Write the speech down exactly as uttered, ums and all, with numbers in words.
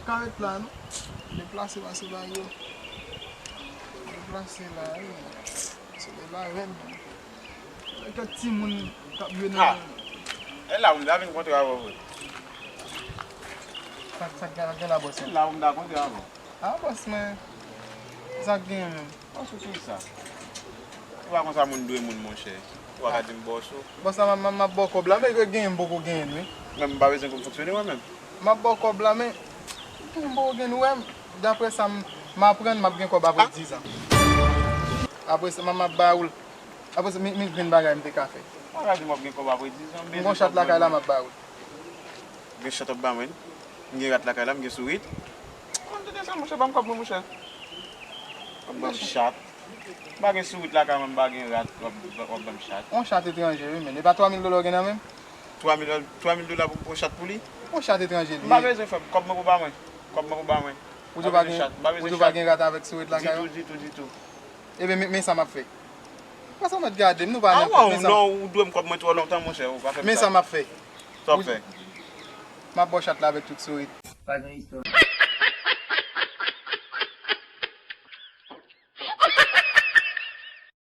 Ka ret la, non? Deplase pase ba yo. Deplase la, wi. Solèy la rèd. Gen kèk timoun k ap jwe nan... Ha! E la pou m ta vin kontre avè w vre. Sa, sa k gen la, bòs? E la pou m ta kontre avè w. A, bòs, men sa k genyen menm? Bòs, ou sou sa? Ou pa konsa moun dwe moun, monchè. Ou pa ka di m bòs ou. Bòs la, m ap, m ap ba w kòb la, men genyen m poko genyen l, wi. Mwen, m pa bezwen pou m fonksyone mwen menm. M ap ba w kòb la, men m poko genyen l, ou wè, daprè sa m, m aprann, m ap gen kòb apre dizan. Apre sa, m, m ap ba ou l. Apre sa, men, men grenn bagay m te ka fè. Ou pa ka di m w ap gen kòb apre dizan, m bezwen kòb mwen. M gon chat lakay la, m ap ba ou l. Gen chat w ap ba mwen? M gen rat lakay la, m gen sourit. Konn tande sa, monchè, ban m kòb mwen, monchè. W ap ban m chat. M pa gen sourit lakay mwen, m pa gen rat, w ap, w ap ban m chat. On chat etranje, wi, men. E pa twa mil dola w gen nan men m? Twa mil, twa mil dola pou, pou chat pou li? On chat etranje li ye. M pa bezwen, frè m. Kòb mwen pou ba mwen. Kòb mwen pou ba mwen. Ou di w pa gen, ou di w pa gen rat avèk sourit lakay ou? Ditou, ditou, ditou. Ebyen, men, men sa m ap fè. Pase w mèt gade m, nou pa nan kont, men sa. Non, ou dwe m kòb mwen twò lontan, monchè, ou pa fè m sa. Men sa m ap fè. Sa w ap fè? M ap ba w chat la avèk tout sourit. Pa gen istwa.